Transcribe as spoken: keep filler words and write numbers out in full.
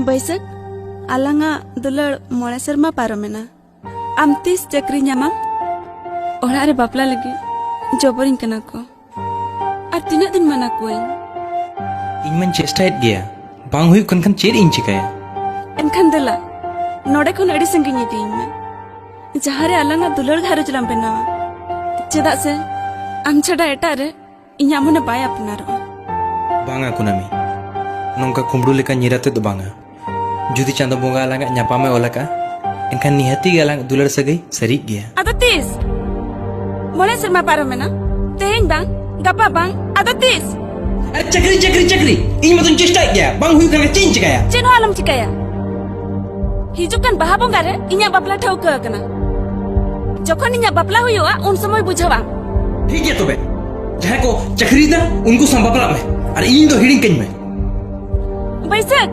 ᱵᱟᱹᱭᱥᱟᱹᱠᱷ, ᱟᱞᱟᱝᱟᱜ ᱫᱩᱞᱟᱹᱲ ᱢᱚᱬᱮ ᱥᱮᱨᱢᱟ ᱯᱟᱨᱚᱢᱮᱱᱟ᱾ ᱟᱢ ᱛᱤᱥ ᱪᱟᱹᱠᱨᱤ ᱧᱟᱢᱟᱢ? ᱚᱲᱟᱜ ᱨᱮ ᱵᱟᱯᱞᱟ ᱞᱟᱹᱜᱤᱫ ᱡᱚᱵᱚᱨᱤᱧ ᱠᱟᱱᱟ ᱠᱚ᱾ ᱟᱨ ᱛᱤᱱᱟᱹᱜ ᱫᱤᱱ ᱢᱟᱱᱟ ᱠᱚᱣᱟᱹᱧ? ᱤᱧ ᱢᱟᱧ ᱪᱮᱥᱴᱟᱭᱮᱫ ᱜᱮᱭᱟ, ᱵᱟᱝ ᱦᱩᱭᱩᱜ ᱠᱟᱱ ᱠᱷᱟᱱ ᱪᱮᱫ ᱤᱧ ᱪᱤᱠᱟᱹᱭᱟ? ᱮᱱᱠᱷᱟᱱ ᱫᱮᱞᱟ, ᱱᱚᱰᱮ ᱠᱷᱚᱱ ᱟᱹᱰᱤ ᱥᱟᱺᱜᱤᱧ ᱤᱫᱤᱭᱤᱧ ᱢᱮ, ᱡᱟᱦᱟᱸ ᱨᱮ ᱟᱞᱟᱝᱟᱜ ᱫᱩᱞᱟᱹᱲ ᱜᱷᱟᱨᱚᱸᱡᱽ ᱞᱟᱝ ᱵᱮᱱᱟᱣᱟ᱾ ᱪᱮᱫᱟᱜ ᱥᱮ ᱟᱢ ᱪᱷᱟᱰᱟ ᱮᱴᱟᱜ ᱨᱮ ᱤᱧᱟᱜ ᱢᱚᱱᱮ ᱵᱟᱭ ᱟᱯᱱᱟᱨᱚᱜᱼᱟ᱾ ᱵᱟᱝᱟ ᱠᱩᱱᱟᱹᱢᱤ, ᱱᱚᱝᱠᱟ ᱠᱩᱢᱵᱽᱲᱩ ᱞᱮᱠᱟ ᱧᱤᱨ ᱟᱛᱮ ᱫᱚ ᱵᱟᱝᱟ᱾ ᱡᱩᱫᱤ ᱪᱟᱸᱫᱚ ᱵᱚᱸᱜᱟ ᱟᱞᱟᱝᱟᱜ ᱧᱟᱯᱟᱢᱮ ᱚᱞ ᱟᱠᱟᱫᱼᱟ, ᱮᱱᱠᱷᱟᱱ ᱱᱤᱦᱟᱹᱛᱤ ᱜᱮ ᱟᱞᱟᱝᱟᱜ ᱫᱩᱞᱟᱹᱲ ᱥᱟᱹᱜᱟᱹᱭ ᱥᱟᱹᱨᱤᱜ ᱜᱮᱭᱟ᱾ ᱟᱫᱚ ᱛᱤᱥ? ᱢᱚᱬᱮ ᱥᱮᱨᱢᱟ ᱯᱟᱨᱚᱢᱮᱱᱟ, ᱛᱮᱦᱮᱧ ᱵᱟᱝ, ᱜᱟᱯᱟ ᱵᱟᱝ, ᱟᱫᱚ ᱛᱤᱥ? ᱟᱨ ᱪᱟᱹᱠᱨᱤ, ᱪᱟᱹᱠᱨᱤ, ᱪᱟᱹᱠᱨᱤ! ᱤᱧ ᱢᱟᱛᱚᱧ ᱪᱮᱥᱴᱟᱭᱮᱫ ᱜᱮᱭᱟ, ᱵᱟᱝ ᱦᱩᱭᱩᱜ ᱠᱟᱱᱟ, ᱪᱮᱫ ᱤᱧ ᱪᱤᱠᱟᱹᱭᱟ? ᱪᱮᱫ ᱦᱚᱸ ᱟᱞᱚᱢ ᱪᱤᱠᱟᱹᱭᱟ᱾ ᱦᱤᱡᱩᱜ ᱠᱟᱱ ᱵᱟᱦᱟ ᱵᱚᱸᱜᱟ ᱨᱮ ᱤᱧᱟᱜ ᱵᱟᱯᱞᱟ ᱴᱷᱟᱹᱣᱠᱟᱹ ᱟᱠᱟᱱᱟ᱾ ᱡᱚᱠᱷᱚᱱ ᱤᱧᱟᱜ ᱵᱟᱯᱞᱟ ᱦᱩᱭᱩᱜᱼᱟ, ᱩᱱ ᱥᱚᱢᱚᱭ ᱵᱩᱡᱷᱟᱹᱣᱟᱢ᱾ ᱴᱷᱤᱠ ᱜᱮᱭᱟ ᱛᱚᱵᱮ, ᱡᱟᱦᱟᱸᱭ ᱠᱚ ᱪᱟᱹᱠᱨᱤᱭᱮᱫᱟ, ᱩᱱᱠᱩ ᱥᱟᱶ ᱵᱟᱯᱞᱟᱜ ᱢᱮ, ᱟᱨ ᱤᱧ ᱫᱚ ᱦᱤᱲᱤᱧ ᱠᱟᱹᱧ ᱢᱮ᱾ ᱵᱟᱹᱭᱥᱟᱹᱠᱷ,